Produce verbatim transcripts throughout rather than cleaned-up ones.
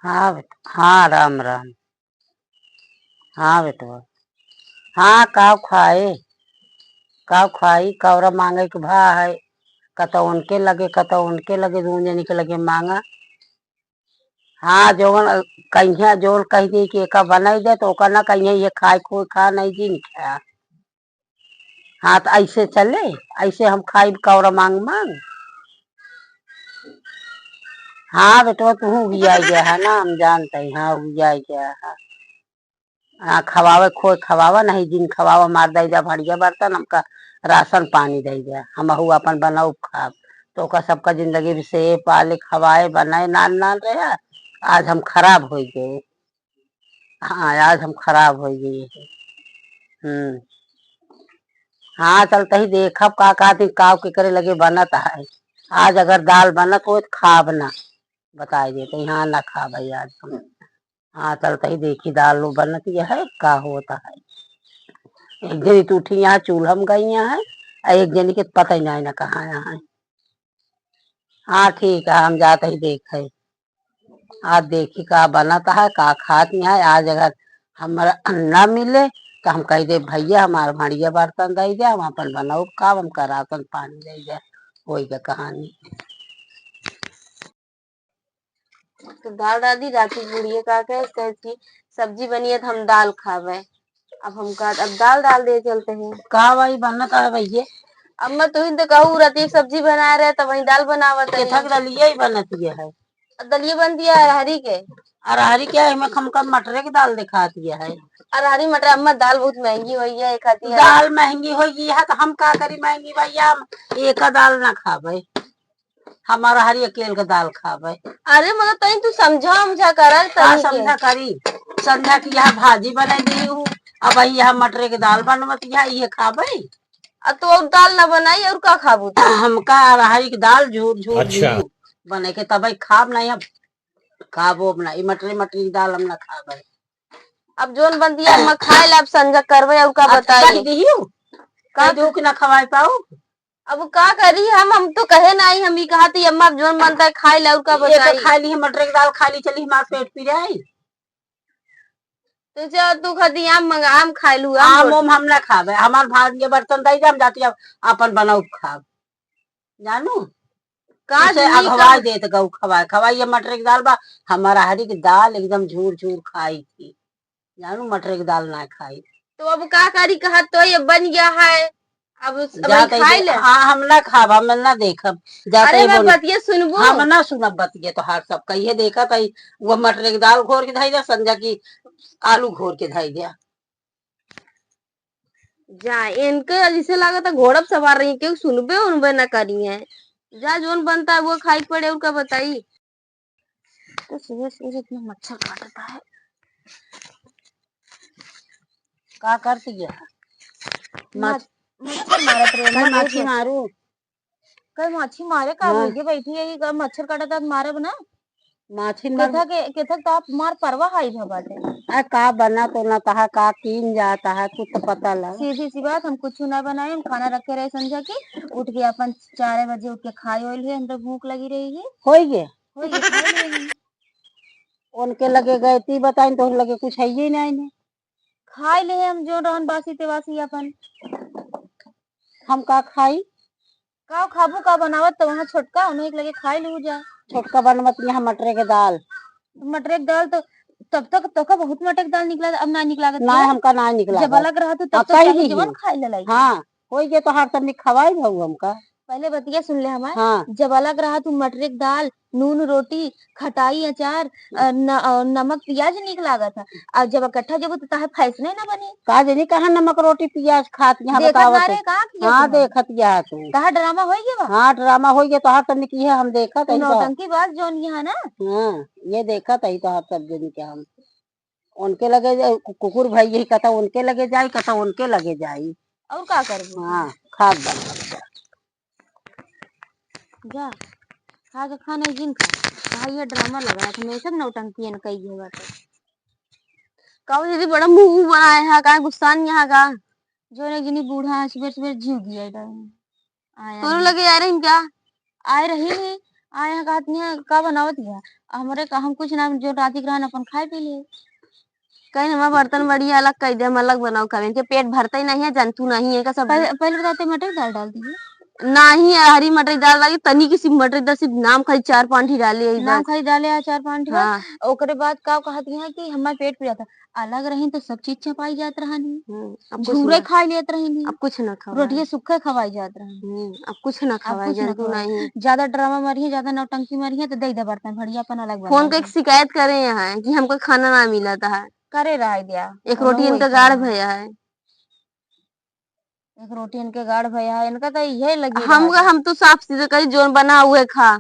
हाँ बेटा, हाँ, राम राम। हाँ बेटवा, हाँ, काव खाए, काव खाई, कौरा मांगे के भा है, कतौ उनके लगे, कतौ उनके लगे, दून जनी के लगे मांगा। हाँ, जौन कहिया, जौन कहि दे कि एका बनाई दे, तो ओका ना कहिया, ये खाए, कोई खा नहीं, जी नहीं खाया। हाँ, तो ऐसे चले, ऐसे हम खाइब कौरा मांग मांग। हाँ बेटवा, तू हुगिया गया है ना, हम जानते हैं, हाँ, हुगिया गया है। हाँ, खवावे, खोए खवावा, नहीं दिन खवावा, मार दे जा भड़िया बर्तन, हमका राशन पानी दे जा, हमहू अपन बनाउब खाब। तो ओका सबका जिंदगी में से पाले, खवाए, बनाए, नान नान रहे, आज हम खराब हो गए। हाँ, आज हम खराब हो गए हैं। हम्म। हाँ, चलते ही देखब का, का दिन काव के करे लगे बनत है। आज अगर दाल बनत हो तो खाब ना, बताए देते, हाँ, ना खाब है आज हम। हाँ, चलते ही देखी दाल लो बनत यह है, का होता है। एक जनी तो उठी यहाँ चूल्हा में गई यहाँ है, और एक जनी के पता ही नहीं ना कहाँ यहाँ है। हाँ, ठीक है, हम जाते ही देखे। आज देखी का बनत है, का खात नहीं है। आज अगर हमरा ना मिले, तो हम कह दे, "भैया, हमार भड़िया बर्तन दे दे, हम अपन बनाउब खाब, हमका राशन पानी दे दे।" वही का कहानी। तो दाल डाल दी, राती बुढ़िया का कहे, कहे कि सब्जी बनी है, तो हम दाल खावे। अब हम का, अब दाल डाल दे चलते हैं। का भाई बनत है भैया? अम्मा, तू ही तो कहू, राती एक सब्जी बना रहे, तो वही दाल बनावत है। केथक दलिया ही बनत ये है। दलिया बनती है अरहरी के। अरहरी के, एमे हमका मटरे के दाल दिखात ये है। अरहरी मटर, अम्मा, दाल बहुत महंगी होई है, एक आती है। दाल महंगी होई है, तो हम का करी महंगी भैया, हम एका दाल ना खाबे, हम अरहरी अकेल के दाल खाबे। अरे, मगर तनी तू समझा, समझा कर, का तनी के। समझा करी? समझा कि यह भाजी बनाई दी हूँ, अब यह मटरे के दाल बनवत यह, ये खाबे। आ, तो और दाल ना बनाई, और का खाबू तू? हमका अरहरी के दाल झूर, झूर, अच्छा। झूर बने के तबे खाब, नहीं हम खाबो ना। ई मटरी, मटरी की दाल हम ना खाबे। अब जोन बनती है, हम खाए ला, अब संझा करबे, और का अच्छा, बताई? कह दियो। का कह दो कि ना खवाए पाओ। अब का करी हम, हम तो कहे नहीं, हम ई कहा थी, "अम्मा, अब जोन बनता है, खाए ला, और का ये तो बताई?" खा ली है, मटरी की दाल खा ली, चली, हमार पेट पी जाए। तो चल, तू खाती आम मंगा, आम खाए लू, आम आम रोटी। ओम हम ना खाबे, हमार भात के बर्तन दे दे, हम जाती अब अपन बनाउब खाब। जानू? का ऐसे दुनी अघवाई का देत गऊ खवाए, खवाई ये मटरे के दाल बा, हमार अरहरी के दाल एकदम झूर झूर खाई थी। जानू, मटरे के दाल ना खाई। तो अब का करी, कहा तो ये बन गया है, अब उस, अब जा वही तई खाई दे-, ले। हाँ, हम ना खाब, हम ना देखब। जा अरे तई मैं बोल। बतिया सुनबू। हम ना सुनब बतिया तोहार सब। कहिए देखत हई, वो मटरे के दाल घोर के धई दे, संझा की आलू घोर के धई दे। जा, इनके जैसे लागत है घोड़ा पे सवार रही, क्यों सुनबे उनबे ना करी है। जा, जोन बनता है वो खाई के पड़े, उनका बताई। तो सुबह सुबह इतना मच्छर काटता है। का करती है? मच-, मच-, मच्छर मारत रहे, कई ना, बहुत माछी मच्छर। मारू। कई माछी मारे का हाँ। होइगे बैठी है, ये का मच्छर काटता है, मारब ना। माछी मार- केथा के, केथा के तो आप मार परवा हाई भा बाटे। आ, का बना तो ना तहा, का कीन जाता है, कुछ तो पता लगा। सीधी सी बात, हम कुछ ना बनाए, हम खाना रखे रहे संझा की, उठ के अपन चार बजे उठ के खाए ओइल है, हम तो भूख लगी रही है। होई गे? होई गे, खाए लिए हम। उनके लगे गए ती बताइन तो लगे कुछ है ही नहीं ने। खाए ले हम जो रहन बासी ते बासी अपन। हम का खाई? का खाबू, का बनावत तो वहाँ छोटका, उन्हें एक लगे खाए लू जा। छोटका बनवत यहाँ मटरे के दाल। मटरे के दाल तो तब तक तोका बहुत मटरे के दाल निकला, अब ना निकला ना, हमका ना निकला जब बा। अलग रहा तो तब आ, तक कहीं चाहे नहीं जवन है। खाए ले लाई। हाँ, कोई के तो हर तनी खवाई भाऊ हमका। पहले बतिया सुन ले हमार। हाँ। जब अलग रहा तू मटरे के दाल, नून रोटी, खटाई अचार, अ, न-, अ, नमक पियाज नीक लागत है। आ जब इकट्ठा जबू तो ताहे फैसने ना बनी। का जनी कहाँ नमक रोटी पियाज खात यहाँ देखत बतावत ना है। रे, कहाँ किया हाँ, तू? देखत यहाँ तू। कहाँ ड्रामा होई गया बा? हाँ, ड्रामा होई गया, तोहार तनी की है, हम देखत तू हई तो। नौटंकी बाज जौन यहाँ ना। हाँ, ये देखत हई तोहार सब जनी के हम। उनके लगे जाई, कु-, कुकुर भाई यही कहता, उनके लगे जाई, कहता, उनके लगे जाई। और का करबू? हाँ, खाद बना। जा, खा के खा नहीं जिन खा। कहा ये ड्रामा लग रहा था, मैं सब नौटंकी इनका ही है बात। का दीदी बड़ा मुंह बनाए है, का गुस्सा नहीं है का? जो ने जिनी बूढ़ा है, सुबह सुबह जीव दिया इधर। आया तोरो नहीं। लगे आ रही क्या? आए रही है, आ यहाँ कहत नहीं है, "का बनावत है?" हमरे का, हम कुछ ना, जो राती के रहन अपन खाए पी लिए। कहीं हमार बर्तन बड़ी अलग कइ दे, हम अलग बनाओ खावे। इनके पेट भरता ही नहीं है, जंतु नहीं है का सब। पहले, पहले बताते मटर की दाल डाल दिए। नहीं, हरी मटर की दाल डाली, तनी की सी मटर की दाल, सिर्फ नाम खाली चार पाँच ही डाले है नाम बस। खाली डाले है चार पाँच ही बस। हाँ। ओकरे बाद का कहत है कि हमार पेट पिरात है। अलग रही तो सब चीज चपाई जात रहनी। हम्म, अब कुछ झूरे ना। खा लेत रहनी। अब कुछ ना खवाए। रोटियां सुखे खवाई जात रहनी। हम्म, अब कुछ ना अब खवाए, कुछ ना जंतु खवाए। नहीं। ज्यादा ड्रामा मारी है, ज्यादा नौटंकी मारी है, तो दे दे बर्तन भड़िया अपन अलग फोन बना के एक ले। शिकायत करे यहाँ कि हमको खाना ना मिला था। करे रहा दिया। एक उन्हों रोटी वही इनका गाढ़ करे। भया है। एक रोटी इनके गाढ़ भया है, इनका तो यही लगी हम, रहा है। हम तो साफ सीधे कही, जोन बना हुए खा।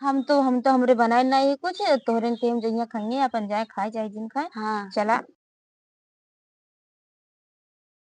हम तो, हम तो हमरे बनाए नहीं है कुछ, तोहरे के हम जइया खाइए, अपन जाए खाए, चाहे जिन खाए। हाँ। चला।